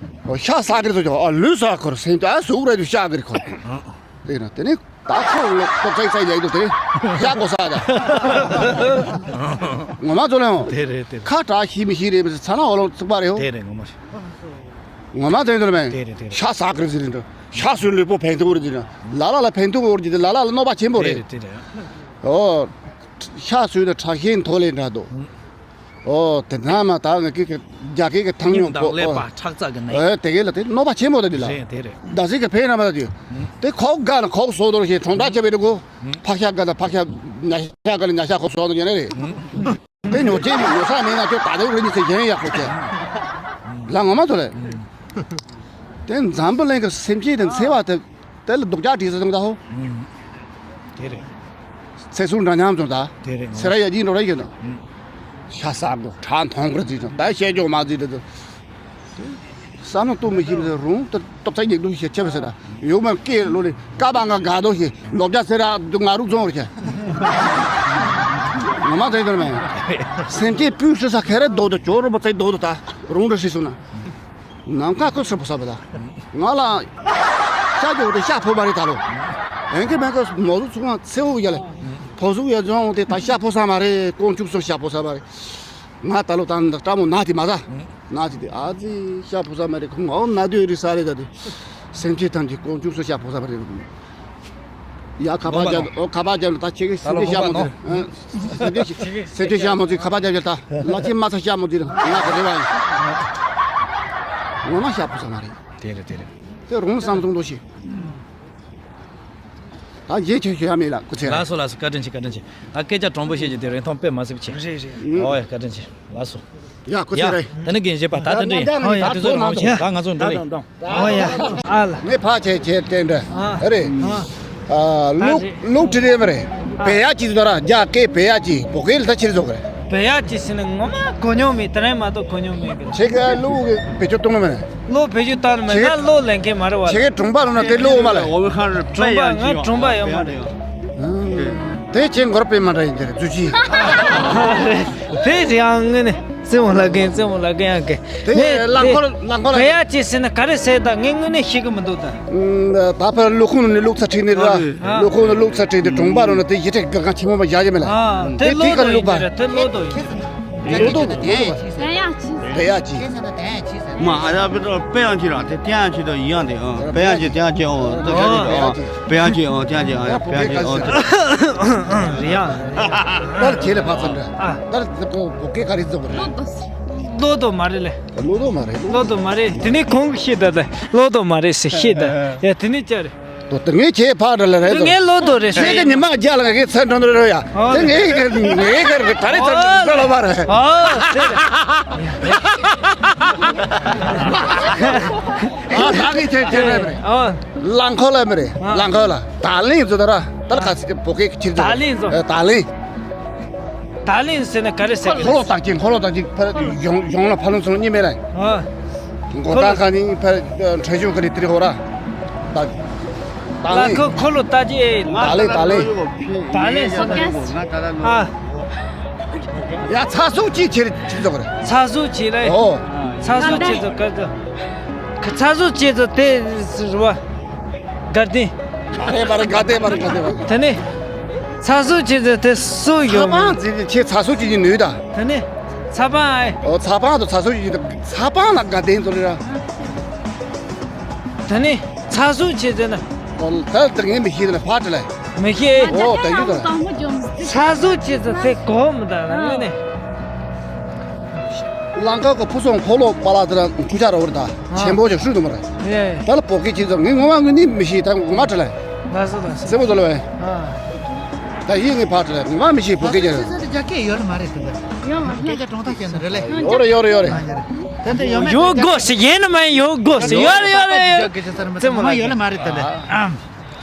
འོ་ཤ་ཟ་གི་རེད་ཚོ་ཀྱང་ཨ་ལུས་ཟ་ཁོར་སེམས་ད་ཟུག་རེད་དུ་ཤ་གི་རེད་ཁོ། དེ་ན་དེ་ནི། ད་ཁོ་ལོ་ཏོག་ཙེ་ཙེ་ཡག་འདུག་དེ་ཤ་གོ་ས་ད། ངོ་མ་ཚོ་ལ་ཡང་། དེ་རེད་དེ་རེད། ཁ་གྲག་ཤི་མི་ཤི་རེད་མི་ཚ་ན་འོ་ལོ་ཚུགས་པ་རེད་ཧོ། དེ་རེད་ངོ་མ་ཤི། ངོ་མ་དེ་འདུག་མེད། དེ་རེད་དེ་རེད། ཤ་ཟ་གི་རེད་ཟེར་འདུག་ཤ་ཟོས་ལུས་པོ་ཕན་ཐོགས་རེད་ཟེར་ན་ལ་ལ་ལ་ཕན་ཐོགས་འོར་གྱི་དེ་ལ་ལ་ལ་གནོད་པ་ཆེན་པོ་དེ་རེད། རེད་དེ་རེད། ཨོ། ཤ་ཟོས་ནས་ཁྲག་ཤེད་མཐོ་ལེ་འདྲ་འདུག་ཨོ་དེ་ན་མ་ད་ང་ཀི་ཀི་རྒྱ་སྐད་ཀྱི་ཐང་ཉུང་པོ་ཨོ། ཁྲག་རྩ་གི་ནད། ཨེ་དེ་གས་ལ་དེ་གནོད་པ་ཆེན་པོ་ད་དེ་ལ། རེད་དེ་རེད། ད་ཟིག་གི་ཕན་ར་མ་ད་དེ། དེ་ཁོག་དགའ་ན་ཁོག་སོ་དོར་ཞེས་གྲོང་རྡལ་ཆེ་བའི་རུ་གུ། ཕག་ཤ་དགའ་ན་ཕག་ཤ་ཉ་ཤ་དགའ་ན་ཉ་ཤ་ཁོག་སོ་དོར་ཡོད་ན་རེད། དེ་ཉོ་ཅན་ཉོ་ས་མེད་ན་ཁྱོད་ད་དེ་རུ་ཉི་ཚེ་གཞན་ཡག་པོ་བྱས། ལ་ངོ་མ་ཐོ་རེད། དེ་འཛམ་བུ་གླིང་གི་སེམས་ཅན་དེ་འཚེ་བ་དེ། དེ་ལ་སྡུག་ཅག་བྲིས་སོང་ད་ཧོ། དེ་རེད། ཚེ་སྲོག་འདྲ་མཉམ་བྱུང་ད། དེ་རེད། སེ་ར་ཡ་ཡིན་འགྲོ་ར་ཡིན་ནོ། ཤ་ཟ་དགོ་ཁྲག་འཐུང་དགོ་བརྩིས་སོང་ད་བཤད་རྒྱུ་མ་བརྩིས་ད། བསམ་བློ་གཏོང་མི་ཤེས་ཟེར་རུང་ད་སྟོབས་ཚ་ཉེས་རྡུང་ཞེ་ཆེ་བ་ཟེར་ད། ཡོད་མ་སྐད་ལོ་ལེ་ཀ་བ་ང་དགའ་དོ་ཞེས་ལོ་བརྒྱ་ཟེར་ར་འདུག་ང་རུ་བཙོང་བར་བྱས། ངོ་མ་བརྩིས་དོར་མེད། སེམས་ཅན་སྤུན་སྲི་ས་ཁེ་རེ་རྡོ་དོ་ཅོ་རུ་མ་བརྩིས་རྡོ་དོ་ད་རུང་རུ་སྲི་སོང་ན། ནམ་མཁའ་ཀུ་སུ་ཕོ་ས་བ་ད། ང་ལ། ཤ་རྒྱུ་དེ་ཤ་ཕོ་མ་རེད་ད་ལོ། ཨེན་ཀི་མེན་ཀི་མོ་ཟུ་ཚུགས་ང་ཚེ་འུ་ཡ་ལེ། ཕོ་ཟུ་ཡ་ཛོང་དེ་ད་ཤ་ཕོ་ས་མ་རེད་ཀོང་ཆུབ་སུ་ཤ་ཕོ་ས་མ་རེད། ང་ད་ལོ་ད་ནི་ཀྲ་མོ་ན་དེ་མ་ཟ། ན་དེ་དེ་ཨ་ཙི་ཤ་ཕོ་ས་མ་རེད་ཁོང་ཨོ་ན་དུ་རི་ས་རེད་ད་དེ། སེམས་ཅན་ཐམས་ཅད་ཀོང་ཆུབ་སུ་ཤ་ཕོ་ས་མ་རེད། ཡ་ཁ་པར་རྒྱབ་ཨོ་ཁ་པར་རྒྱབ་ད་ཁྱེད་ཀྱི་སེམས་ཅན་ཤ་མོ་དེ། སེམས་ཅན་སེམས་ཅན་ཤ་མོ་དེ་ཁ་པར་རྒྱབ་རྒྱབ་ད་ལ་ཁྱེད་མ་ཚ་ཤ་མོ་དེ་ང་ག་རེ་བ་ཡིན། ངོ་མ་ཤ་ཕོ་ས་མ་རེད། དེ་རེད་དེ་རེད། དེ་རུང་བསམ་བཟུང་དོ་ཞིག་ད་རྗེས་ཁྱོད་ཞུ་ཡ་མེད་ལ་སྐུ་ཚེ་ར། ལགས་སོ་ལགས་སོ་བཀའ་དྲིན་ཆེ་བཀའ་དྲིན་ཆེ། ད་སྐད་ཆ་དྲང་པོ་བཤད་རྒྱུ་དེ་རིན་ཐང་དཔེ་མ་སྲིད་པ་ཆེ། རེད་རེད། ཨོ་ཡ་བཀའ་དྲིན་ཆེ། ལགས་སོ། ཡ་སྐུ་ཚེ་རེ། ཡ། དེ་ནི་རྒན་བཞེས་པ་ད་དེ་འདྲ་ཡིན། ཨོ་ཡ། ད་དེ་ཚོ་རང་ཆེ། ད་ང་ཚོ་འགྲོ་ཡིན། ཨོ་ཡ། ཨ་ལ། ངས་ཕ་ཆེ་ཆེ་དེ་འདྲ། ཨ་རེད། ཨ་ལུག་ལུག་དྲི་རེད་མ་རེད། བེ་ཡ་ཅི་ཟོ་ར་རྒྱ་སྐད་བེ་ཡ་ཅི་བོ་སྐད་ལ་ད་ཕྱིར་ཟོ་གི་རེད། བེ་ཡ་ཅི་ཟེར་ན་ངོ་མ་གོ་མྱོང་མེད་དེ་རིང་མ་གཏོགས་གོ་མྱོང་མེད་གི། ཁྱེད་ཀ་ལུག་གི་བེད་སྤྱོད་གཏོང་གི་མ་རེད། ལོ་བེད་སྤྱོད་བཏང་ནི་མེད་ན་ལོ་ལེན་མཁན་མ་རེད་བ། ཁྱེད་ཀའི་གྲོང་པ་ལ་ན་དེ་ལུག་མ་ལ། གྲོང་པ་ང་གྲོང་པ་ཡོད་མ་རེད། དེ་ཁྱེད་མགོར་པས་མ་འདྲ་ཡིན་དེ་རེད་ཛུ་ཅི། དེ་རེད་ཨང་ངས་ནི། རྩེད་མོ་ལ་རྒན་རྩེད་མོ་ལ་རྒན་ཡང་རྒན། དེ་ངས་རླངས་འཁོར་རླངས་འཁོར་ལ། བལ་ཡག་ཅིག་ཟེར་ན་ག་རེ་ཟེར་ད་ངས་དངོས་གནས་ཤེས་གི་མི་འདུག་ད། ད་ཕར་ཀླུ་ཁུང་ནས་ལུག་ཚ་ཁྲིད་ནས་ར། ཨ་ལུག་ཁུང་ནས་ལུག་ཚ་ཁྲིད་དེ་གྲོང་པ་རུ་ན་དེ་ཡི་གེ་གང་ཆེན་མོ་མ་བཞག་ཡོད་མེད་ལ། ཨ་དེ་ལུག་དང་ཡིན་གྱི་རེད། དེ་ལུག་དང་ཡིན་གྱི་རེད། ལོ་ཏོག་ཏོ་ཡིན་པ། དེ་ཡག་ཅིག་ཟེར་ན་དེ་ཡག་ཅིག་ཟེར། མ་ཨ་ཡ་བི་ཏོ་དཔེ་ཡང་ཅིག་ར་དེ་དེ་ཡང་ཅིག་དང་ཡིན་ཡང་དེ་ཨ་དཔེ་ཡང་ཅིག་དེ་ཡང་ཅིག་ཨང་དེ་ཡང་ཅིག་ཨང་དཔེ་ཡང་ཅིག་ཨང་དེ་ཡང་ཅིག་ཨང་དཔེ་ཡང་ཅིག་ཨང་དེ། རེད་ཡ། ད་ཁྱེད་ལ་ཕར་ཚུར་འདྲ། ཨ་ད་ཁོ་བོད་སྐད་ག་རེ་བརྩི་དགོས་རེད། ལོ་ཏོག་ཏོ་མ་རེད་ལེ། ལོ་ཏོག་ཏོ་མ་རེད། ལོ་ཏོག་ཏོ་མ་རེད། དེ་ནས་ཁོང་གིས་ཤེས་ད་ད་ལོ་ཏོག་ཏོ་མ་རེད་ཟེར་ཤེས་ད། ཡ་དེ་ནས་ཅི་རེད། དོ་དེ་ངས་ཁྱེད་ཕར་འདྲ་ལ་རེད་དོ། ངས་ལོ་ཏོག་ཏོ་རེད་ཟེར། ཁྱེད་ཀྱི་ཉི་མ་རྒྱ་ལ་ངས་ཚེ་འགྲོ་འདྲ་རོ་ཡ། ཨོ་དེ་ངས་ག་ངས་ག་རེ་ག་རེ་ཚེ་འགྲོ་ལ་མ་རེད། ཨོ་དེ་རེད། ཨ་ད་ངས་ཁྱེད་ཁྱེད་རེད་མ་རེད། ཨོ་རླངས་འཁོར་ལ་མ་རེད། ཨ་རླངས་འཁོར་ལ་ད་ལིང་ཚོ་ད་ར་ད་ལ་ག་ཚིག་བོད་སྐད་ཁྱེར་ཚོ་ད་ལིང་ཚོ། ད་ལིང་། ད་ལིང་ཟེར་ན་ག་རེ་ཟེར་གི་འཁོར་ལོ་རེད། བཏགས་ཀྱི་འཁོར་ལོ་བཏགས་ཀྱི་ཕར་གཞུང་གཞུང་ལ་ཕར་ལུང་ཚུར་ལུང་གཉིས་མེད་ལ། ཨ། མགོ་ཁོ་ལོ་ཐང་ཁ་ནི་ཕར་ཁྲ་ཆུང་ཁ་ནི་ཏི་རི་ཧོ་ར། ད་ད་ལ་ལིང་། ཁོ་འཁོར་ལོ་བཏགས་ཀྱི་ཨེ། ད་ལིང་ད་ལིང་། ད་ལིང་ཟེར་ན། ཨ། ཡ་ཚ་སུག་ཅིག་ཁྱེར་ཁྱེར་ཚོགས་རེད། ཚ་སུག་ཅིག་རེད། ཨོ། ཚ་སུག་ཅིག་ཚོགས་ག་ཚོད། ཚ་སུག་ཅིག་ཚོགས་དེ་རུ་བ། དགའ་ལྡན། མ་རེད་མ་རེད། དགའ་ལྡན་མ་རེད། དགའ་ལྡན་མ་རེད། དེ་ནས་ཚ་སུག་ཅིག་ཚོགས་དེ་སུ་ཡོད། ཚ་པང་ཟེར་ནས་ཁྱེད་ཚ་སུག་ཅིག་ཡིན་ནོས་ད། དེ་ནས་ཚ་པང་ཨེ། ཨོ་ཚ་པང་དང་ཚ་སུག་ཅིག་ཡིན་ད། ཚ་པང་ལ་དགའ་ལྡན་ཚོ་རེད་ར། དེ་ནས་ཚ་སུག་ཅིག་ཚོགས་ན། ཨོ་ད་དེ་ངས་མི་ཤེས་ལ་ཕར་དྲི་ལ། མི་ཤེས། ཨོ་ད་ཡོད་ད། ཚ་སུག་ཅིག་ཚོགས་དེ་གོ་མི་ད་ལ་ངས་ནས། རླངས་འཁོར་གྱི་ཕུ་སོང་འཁོར་ལོ་པ་ལག་དེ་ར་འཁྲུག་ཆ་ར་བར་ད་ཆེན་པོ་ཅིག་ཧྲུལ་དུ་མ་ར། ཡེ། ད་ལ་བོད་སྐད་ཅིག་ཚོགས་ངས་ངོ་མ་དངོས་གནས་མི་ཤེས། ད་ངོ་མ་དྲི་ལ། ལགས་སོ་ལགས་སོ། སེ་མོ་ཚོ་ལ་བས། ཨ། ད་ཡིན་ངས་ཕར་དྲི་ལ་ངོ་མ་མི་ཤེས་བོད་སྐད་ཅིག་ར། རྒྱ་སྐད་ཡོད་ལ་མ་རེད་དེ་འདྲ། ཡོད་མ་རེད། སྐད་ཆ་དྲང་ཐག་བཤད་ན་རེད་ལེ། ཡོད་རེད་ཡོད་རེད་ཡོད་རེད། དེ་འདྲ་ཡོད་མེད། ཡོད་དགོས་ཤིག་ཡིན་ནི་མ་ཡིན། ཡོད་དགོས་ཤིག་ཡོད་རེད་ཡོད་རེད་ཡོད། སྐད་ཆ་ཚར་མ་ཚར་ངོ་མ་ཡོད་ལ་མ་རེད་དེ་འདྲ། ཨ།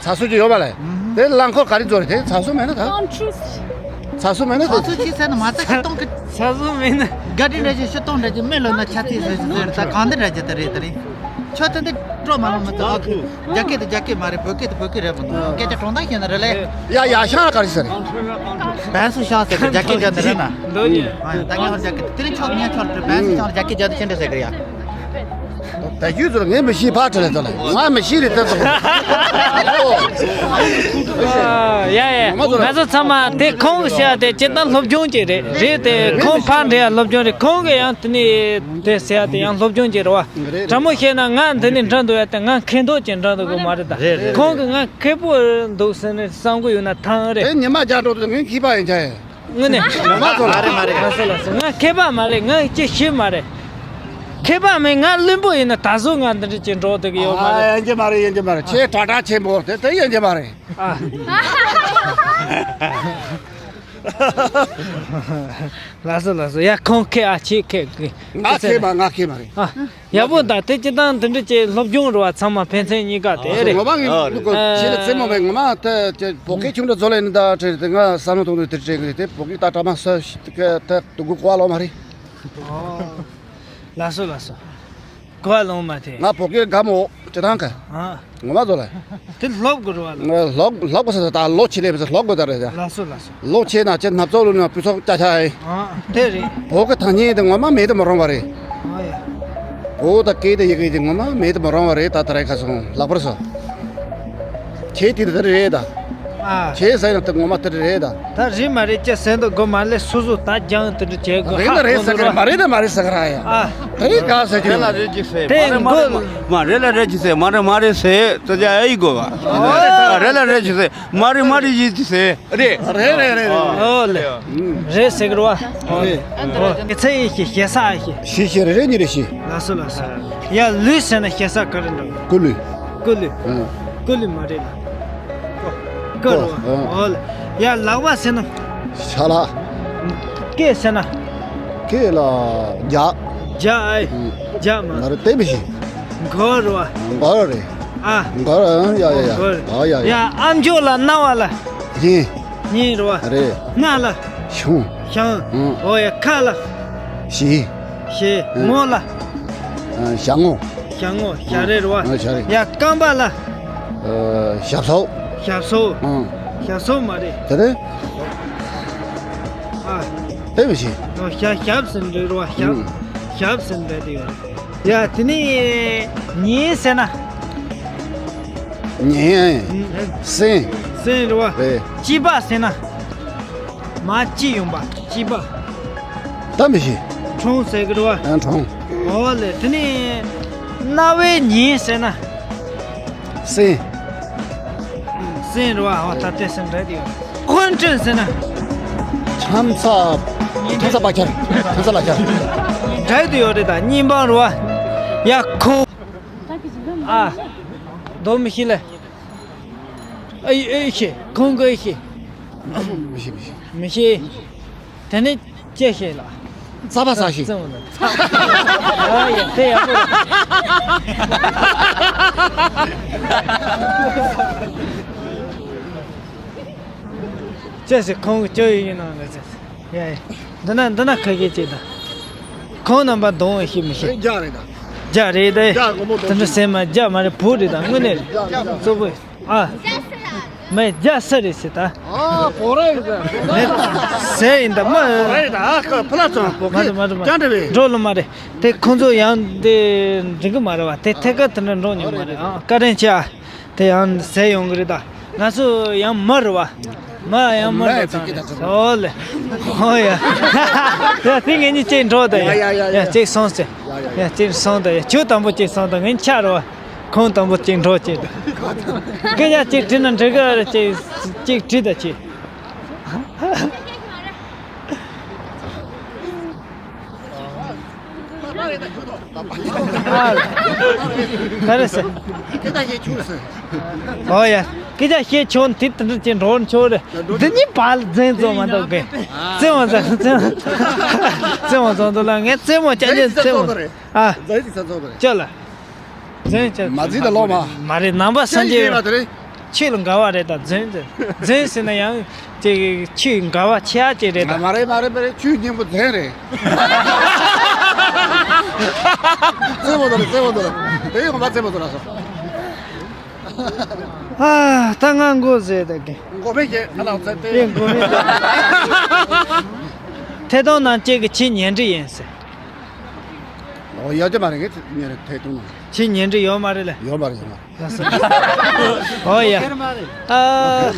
ཚ་སུག་ཅིག་ཡོད་པ་ལས། དེ་རླངས་འཁོར་ག་རེ་ཚོགས་རེད། དེ་ཚ་སུག་མེད་ན་ད། ཚ་སུག་མེད་ན་དེ། ཚ་སུག་ཅིག་ཟེར་ན་མ་ཚ་ཤི་སྟོང་གི། ཚ་སུག་མེད་ན། དགའ་སྤྲོ་འདྲ་ཅིག་ཤི་སྟོང་འདྲ་ཅིག་མི་ལོ་ན་ཆ་ཚིག་ཟེར་ཟེར་ད་གང་འདི་འདྲ་ཅིག་ད་རེད་ད་རེད། ཁྱོད་དེ་འདི་སྤྲོ་མ་ལོ་མི་ཚ། རྒྱ་སྐད་དེ་རྒྱ་སྐད་མ་རེད། བོད་སྐད་དེ་བོད་སྐད་རེད་མི་འདུག་སྐད་ཆ་དྲང་ཐག་བཤད་ན་རེད་ལེ། ཡ་ཡ་ཤང་ལ་ག་རེ་ཟེར། བན་སུ་ཤང་ཟེར་གི་རྒྱ་སྐད་རྒྱ་འདི་རེད་ན། འདོད་ཡོད། ཨ་ཡ་ད་ངས་ཧོར་རྒྱ་སྐད་དེ་རིང་ཆོག་ཉན་ཆོག་རེད། བན་སུ་ཤང་ལ་རྒྱ་སྐད་རྒྱ་འདི་ཆེན་འདྲ་ཟེར་གི་རེད་ཡ། ད་རྒྱུ་ཚོ་ངས་མི་ཤེས་ཕར་དྲི་ལ་ཚོ་ལ་ང་མི་ཤེས་རེད་ད་ཚོ། ཡ་ཡ་ང་ཚོ་ཚང་མ་དེ་ཁོང་གི་བཤད་དེ་སྤྱིར་བཏང་སློབ་སྦྱོང་ཅིག་རེད་རེད་དེ་ཁོང་ཕར་འདྲི་ཡ་སློབ་སྦྱོང་རེད། ཁོང་གི་ཡང་དེ་ནས་དེ་ཟེར་ཡ་དེ་ཡང་སློབ་སྦྱོང་ཅིག་རེད་བ། དྲང་མོ་བཤད་ན་ང་འདི་ནས་འགྲོ་འདུག་ཡ་དེ་ང་མཁས་མདོག་ཅིག་འགྲོ་འདུག་གི་མ་རེད་ད། ཁོང་གི་ང་མཁས་པོ་འདུག་ཟེར་ནས་བསམ་གི་ཡོད་ན་ཐང་རེད། དེ་ཉི་མ་རྒྱ་འགྲོ་དུས་ངས་མཁས་པ་ཡིན་ཆ་ཡ། དངོས་གནས། ང་ཚོ་ལ་རེད་མ་རེད། ང་ཚོ་ལ་སོང་ང་མཁས་པ་མ་རེད། ང་ཅི་ཤེས་མ་རེད། མཁས་པ་མིན། ང་བླུན་པོ་ཡིན་ན་ད་གཟོད་ང་འདི་འདྲ་ཅིག་འགྲོ་ཐུབ་ཀྱི་ཡོད་མ་རེད། ཡིན་གྱི་མ་རེད། ཡིན་གྱི་མ་རེད། ཁྱེད་དྲག་དྲག་ཆེན་པོ་དེ་དེ་ཡིན་གྱི་མ་རེད། ཨ། ལགས་སོ་ལགས་སོ། ཡ་ཁོང་མཁས་ཨ་ཁྱེད་མཁས་གི། ང་མཁས་མ་ང་མཁས་མ་རེད། ཨ། ཡག་པོ་ད་དེ་སྤྱིར་བཏང་དེ་འདྲ་ཅིག་སློབ་སྦྱོང་རེད་བ། ཚང་མ་ཕན་ཚུན་གཉིས་ཀ་དེ་རེད། ངོ་མ་ངས་ཨ་ཁྱེད་ལ་རྩེད་མོ་མེད། ངོ་མ་དེ་བོད་སྐད་ཆུང་འདྲ་བཟོ་ལེ་ནི་ད་དེ་ང་བསམ་བློ་གཏོང་དུས་དེ་དྲན་གི་རེད། དེ་བོད་སྐད་ད་དྲ་མ་སོ་དེ་དུ་གུ་གོ་བ་ལོག་མ་རེད། ལགས་སོ་ལགས་སོ། གོ་བ་ལོང་མ་དེ། ང་བོད་སྐད་དགའ་མོ་ཅི་ཐང་ག་ཨ། ངོ་མ་བཟོ་ལ། དེ་སློབ་དགོས་རེད་བ་ལ། ང་སློབ་སློབ་དགོས་ས་ད་ལོ་ཆེ་ལེ་བས་སློབ་དགོས་ད་རེད་ད། ལགས་སོ་ལགས་སོ། ལོ་ཆེ་ན་ཅི་ནབ་ཚོགས་ལུ་ནི་སྤུས་ཚོགས་ཅ་ཆ་ཨེ། ཨ་དེ་རེད། བོད་ཀྱི་ཐ་སྙད་དེ་ངོ་མ་མེད་དུ་མི་རུང་བ་རེད། ཨ་ཡ། བོད་དང་སྐད་དང་ཡི་གེ་དེ་ངོ་མ་མེད་དུ་མི་རུང་བ་རེད། ད་ད་རེད་ཁ་སོང་ལག་པར་སོ། ཁྱེད་དེ་དེ་རེད་ད། ཨ། ཁྱེད་ཟེར་ན་དེ་ངོ་མ་དེ་རེད་ད། ད་རེད་མ་རེད་ཅེས་ཟེར་འདུག་དགོས་མ་ལས་སོ་སོ་ད་རྒྱང་དེ་འདྲ་བྱེད་དགོས། རེད་ན་རེད་ཟེར་གི་རེད། མ་རེད་ན་མ་རེད་ཟེར་གི་ར་ཡ། ཨ། དེ་རིང་ག་ཟེར་གི་རེད། རེད་ལ་རེད་ཅིག་ཟེར། དེ་མ་རེད་མ་རེད་མ་རེད་ལ་རེད་ཅིག་ཟེར། མ་རེད་མ་རེད་ཟེར། དེ་ཡ་ཡི་དགོས་པ། རེད་ལ་རེད་ཅིག་ཟེར། མ་རེད་མ་རེད་ཅིག་ཟེར། རེད། རེད་རེད་རེད་རེད། ཨོ་ལེ། རེད་ཟེར་གི་རེད་བ། རེད། ཨོ། ཚེ་ཡི་ཤི་ཞེ་ས་ཨ་ཤི། ཞི་ཞི་རེ་རེ་གཉིས་རེ་ཞི། ལགས་སོ་ལགས་སོ། ཡ་ལུས་ཟེར་ན་ཞེ་ས་ག་རེ་འདྲ། སྐུ་ལུས། སྐུ་ལུས། ཨ། སྐུ་ལུས་མ་རེད་ལ། སྐུ་རེད་བ། ཨ། ཨོ་ལེ། ཡ་ལག་པ་ཟེར་ན། ཤ་ལག། སྐེ་ཟེར་ན། སྐེ་ལ་རྒྱག་རྒྱག་ཨེ། ཨ། རྒྱག་མ། ང་རེ་དེ་མི་ཤེས། མགོ་རེད་བ། མགོ་རེད། ཨ། མགོ་རེད། ཡ་ཡ་ཡ། མགོ་རེད། ཨ་ཡ་ཡ། ཡ་ཨམ་ཅོག་ལ་རྣ་བ་ལ། སྙིང་། སྙིང་རེད་བ། རེད། སྣ་ལ། ཤང་། ཤང་། ཨང་། ཨོ་ཡ། ཁ་ལ། ཞི། ཞི། ཨང་། ངོ་ལ། ཨ། ཞ་ངོ། ཞ་ངོ་ཞ་རེད་རེད་བ། ཨ། ཞ་རེད། ཡ་རྐང་པ་ལ། ཨ། ཞབས་སོ། ཞབས་སོ། ཨང་། ཞབས་སོ་མ་རེད། དེ་རེད། ཨ། དེ་མི་ཤེས། ཨོ། ཞབས་ཞབས་ཟེར་འདྲ་རེད་བ། ཞབས། ཨུམ། ཞབས་ཟེར་འདྲ་དེ་ཡོད། ཡ། དེ་ནས་ཉན་ཟེར་ན། ཉན། ཨུམ། སེམས། སེམས་རེད་བ། རེད། སྐྱིད་པ་ཟེར་ན། མ་སྐྱིད་ཡོང་པ། སྐྱིད་པ། ད་མི་ཤེས། ཁྲོང་ཟེར་གི་རེད་བ། ཨ། ཁྲོང་། ཨོ་ལེ། དེ་ནས་རྣ་བས་ཉན་ཟེར་ན། སེམས། སེམས་རེད་བ། ཨོ། ད་དེ་སེམས་རེད་དེ་ཡོད། དབུ་འཁྲུད་ཟེར་ན། ཁྱམས་ཚ། ཁྱམས་ཚ་པ་ཁྱེར། ཁྱམས་ཚ་ལ་ཁྱེར། འདྲ་དེ་ཡོད་རེད། ད་གཉིས་པ་རེད་བ། ཡ། ཁོ། ཨ། འདོགས་མི་ཤེས་ལེ། ཨེ་ཨེ་ཤེས། ཁོང་གི་ཨེ་ཤེས། མི་ཤེས། མི་ཤེས། མི་ཤེས། དེ་ནས་ཅི་ཤེས་ལ། རྩ་བ་ཟ་ཤེས། རྩ་བ་ཟ། ཨ་ཡ། དེ་ཡག་པོ་རེད། ཅི་ཟེར། ཁོང་གི་སྐྱོ་ཡི་ཡིན་ནམ་ལ་ཟེར། ཡ་ཡ། འདི་ན་འདི་ན་ཁ་ཤས་ཅིག་དང་། ཁོང་རྣམ་པ་གདོང་ཤེས་མི་ཤེས། རྒྱ་རེད་ད། རྒྱ་རེད་ད། རྒྱ་དགོང་མོ་གདོང་། དེ་འདྲ་ཟེར་མ། རྒྱ་མ་རེད། བོད་རེད་ད། དངོས་གནས་རེད། རྒྱ་རེད་ད། གཙོ་བོ། ཨ། མེད། རྒྱ་སུ་རེད་ཟེར་ད། ཨ། བོད་རེད་ཟེར། མེད་ཟེར་ཡིན་ད་མ། བོད་རེད་ད། ཨ་ཁ་ཕུ་ལ་ཚང་བོད། མ་རེད། མ་རེད། མ་རེད། ཅང་འདྲ་བས། འགྲོ་ལོ་མ་རེད། དེ་ཁོང་ཚོ་ཡང་དེ་འགྲིག་གི་མ་རེད་བ། དེ་ཐད་ཀར་དེ་འདྲ་འགྲོ་མྱོང་མ་རེད། ཨ། བཀའ་དྲིན་ཆེ། ཨ། དེ་ཡང་ཟེར་ཡོང་གི་རེད་ད། ང་ཚོ་ཡང་མི་རེད་བ། མི་ཡང་མི་རེད་ད། ཨོ་ལེ། ཨོ་ཡ། ཡ། དེ་ངེད་གཉིས་གཅིག་འགྲོ་ད། ཡ། ཡ། ཡ། ཡ། གཅིག་སོང་ཟེར། ཡ། ཡ། ཡ། གཅིག་སོང་ད། ཡ། ཁྱོད་དང་པོ་གཅིག་སོང་ད། ངེད་ཆ་རེད་བ། ཁོང་དང་པོ་གཅིག་འགྲོ་གཅིག་ད། སྐད་ཆ་གཅིག་དྲིས་ན་འགྲིག་གི་རེད། གཅིག་གཅིག་དྲིས་ད་གཅིག། ཨ། ག་རེ་ཟེར། སྐད་ཆ་བཤད་ཆོག་ཟེར། ཨོ་ཡ། སྐད་ཆ་བཤད་ཆོག་དེ་དེ་འདྲ་ཅིག་འགྲོ་ཆོག་རེད། འདི་གཉིས་བར་ལ་འཛིང་བཙོང་མ་གཏོགས་གི། བཙོང་བ་ཟེར། བཙོང་བ་བཙོང་འདུག་ལ། ངས་བཙོང་མོ་ཅན་ཅན་བཙོང་མོ་རེད། ཨ། འཛིང་ཟེར་བཙོང་བ་རེད། ཅོ་ལ། འཛིང་ཅན། མ་འཛིང་ད་ལོ་མ། མ་རེད། ནང་པ་སངས་རྒྱས། ཁྱེད་ལ་འགལ་བ་རེད་ད། འཛིང་ཟེར། འཛིང་ཟེར་ན་ཡང་ཅིག་ཁྱོད་འགལ་བ་ཆེ་ཨ་ཅིག་རེད་ད། མ་རེད། མ་རེད། མ་རེད། ཁྱོད་སྙིང་པོ་འཛིང་རེད། རྩེད་མོ་དོ་རེད། རྩེད་མོ་དོ་རེད། དེ་ཡོང་མ་རྩེད་མོ་དོ་ར་སོ། ཨ། ད་ང་མགོ་ཟེར་ད་གི། མགོ་མེད་ཀྱི་ཨ་ལགས་ཚེ་དེ། དེ་མགོ་མེད་ཀྱི། ཐད་གཏོང་ནང་བཅས་ཀྱི་ཁྱི་ཉལ་འདྲི་ཡིན་ཟེར། ཨོ། ཡོད་ཀྱི་མ་རེད། ངས་ཉལ་ཐད་གཏོང་ནང་། ཁྱི་ཉལ་འདྲི་ཡོད་མ་རེད་ལ། ཡོད་མ་རེད། ཡོད་མ་རེད། ཨོ་ཡ། ཨ།